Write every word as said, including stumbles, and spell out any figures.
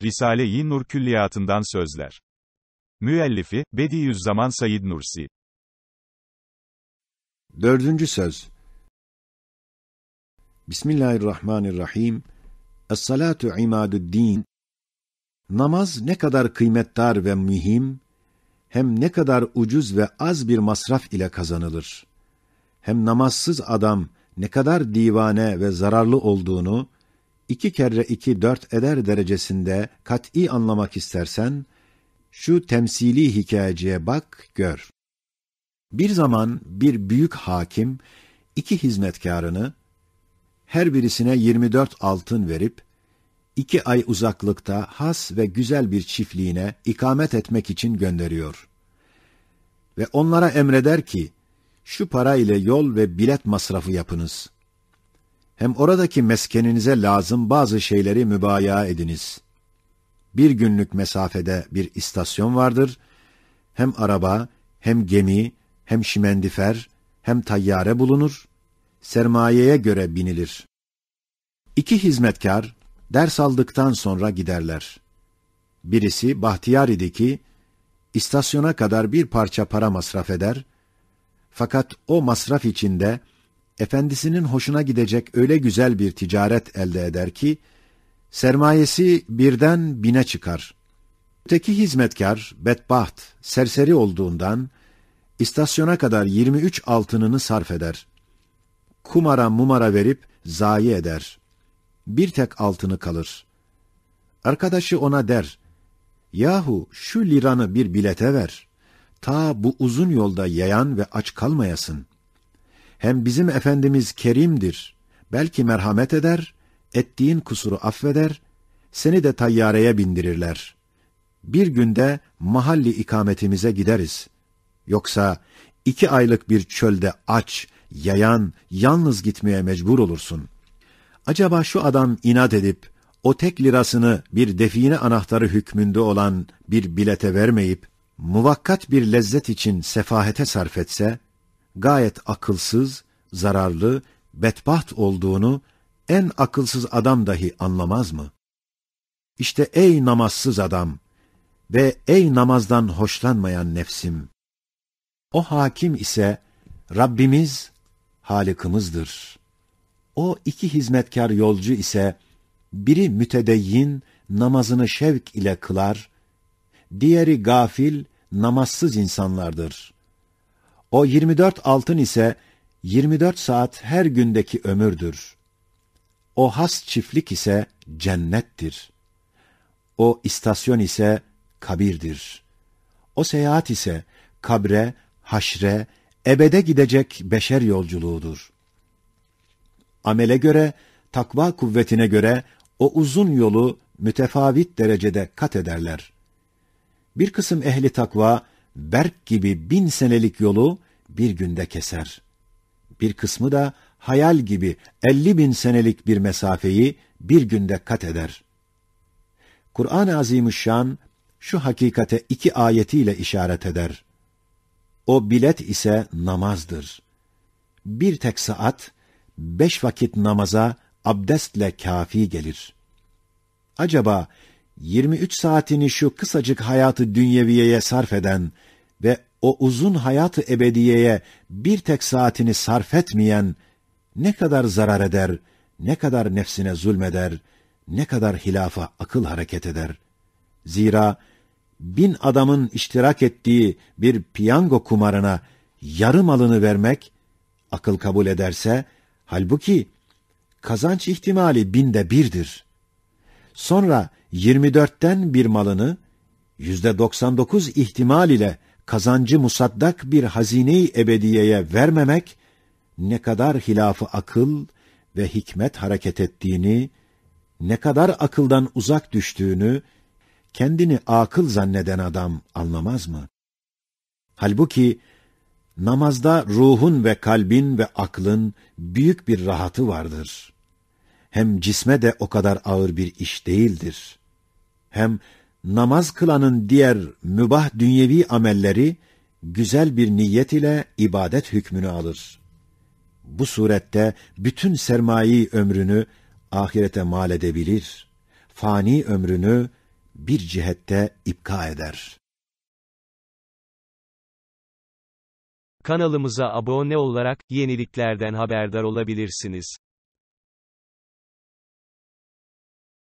Risale-i Nur külliyatından sözler. Müellifi, Bediüzzaman Said Nursi. Dördüncü söz. Bismillahirrahmanirrahim. Es-salatu imaduddin. Namaz ne kadar kıymetdar ve mühim, hem ne kadar ucuz ve az bir masraf ile kazanılır. Hem namazsız adam ne kadar divane ve zararlı olduğunu, iki kerre iki dört eder derecesinde kat'i anlamak istersen, şu temsili hikayeciye bak, gör. Bir zaman bir büyük hakim iki hizmetkârını, her birisine yirmi dört altın verip, iki ay uzaklıkta has ve güzel bir çiftliğine ikamet etmek için gönderiyor. Ve onlara emreder ki, "Şu para ile yol ve bilet masrafı yapınız. Hem oradaki meskeninize lazım bazı şeyleri mübayaa ediniz." Bir günlük mesafede bir istasyon vardır. Hem araba, hem gemi, hem şimendifer, hem tayyare bulunur. Sermayeye göre binilir. İki hizmetkâr ders aldıktan sonra giderler. Birisi bahtiyar idi ki, istasyona kadar bir parça para masraf eder, fakat o masraf içinde efendisinin hoşuna gidecek öyle güzel bir ticaret elde eder ki, sermayesi birden bine çıkar. Öteki hizmetkâr, bedbaht, serseri olduğundan, istasyona kadar yirmi üç altınını sarf eder. Kumara mumara verip zayi eder. Bir tek altını kalır. Arkadaşı ona der, "Yahu, şu liranı bir bilete ver. Ta bu uzun yolda yayan ve aç kalmayasın. Hem bizim efendimiz kerimdir. Belki merhamet eder, ettiğin kusuru affeder, seni de tayyareye bindirirler. Bir günde mahalli ikametimize gideriz. Yoksa iki aylık bir çölde aç, yayan, yalnız gitmeye mecbur olursun." Acaba şu adam inat edip, o tek lirasını bir define anahtarı hükmünde olan bir bilete vermeyip, muvakkat bir lezzet için sefahete sarf etse, gayet akılsız, zararlı, bedbaht olduğunu en akılsız adam dahi anlamaz mı? İşte ey namazsız adam ve ey namazdan hoşlanmayan nefsim! O hakim ise Rabbimiz, Halıkımızdır. O iki hizmetkâr yolcu ise biri mütedeyyin, namazını şevk ile kılar, diğeri gafil, namazsız insanlardır. O yirmi dört altın ise yirmi dört saat her gündeki ömürdür. O has çiftlik ise cennettir. O istasyon ise kabirdir. O seyahat ise kabre, haşre, ebede gidecek beşer yolculuğudur. Amele göre, takva kuvvetine göre o uzun yolu mütefavit derecede kat ederler. Bir kısım ehli takva berk gibi bin senelik yolu bir günde keser. Bir kısmı da hayal gibi elli bin senelik bir mesafeyi bir günde kat eder. Kur'an-ı Azimüşşan şu hakikate iki ayetiyle işaret eder. O bilet ise namazdır. Bir tek saat beş vakit namaza abdestle kâfi gelir. Acaba yirmi üç saatini şu kısacık hayatı dünyeviyeye sarf eden ve o uzun hayatı ebediyeye bir tek saatini sarf etmeyen ne kadar zarar eder, ne kadar nefsine zulmeder, ne kadar hilafa akıl hareket eder? Zira bin adamın iştirak ettiği bir piyango kumarına yarı malını vermek, akıl kabul ederse, halbuki kazanç ihtimali binde birdir. Sonra yirmi dörtten bir malını yüzde doksan dokuz ihtimal ile kazancı musaddak bir hazine-i ebediyeye vermemek, ne kadar hilafı akıl ve hikmet hareket ettiğini, ne kadar akıldan uzak düştüğünü kendini akıl zanneden adam anlamaz mı? Halbuki namazda ruhun ve kalbin ve aklın büyük bir rahatı vardır. Hem cisme de o kadar ağır bir iş değildir. Hem namaz kılanın diğer mübah dünyevi amelleri güzel bir niyet ile ibadet hükmünü alır. Bu surette bütün sermayeyi ömrünü ahirete mal edebilir. Fani ömrünü bir cihette ipka eder. Kanalımıza abone olarak yeniliklerden haberdar olabilirsiniz.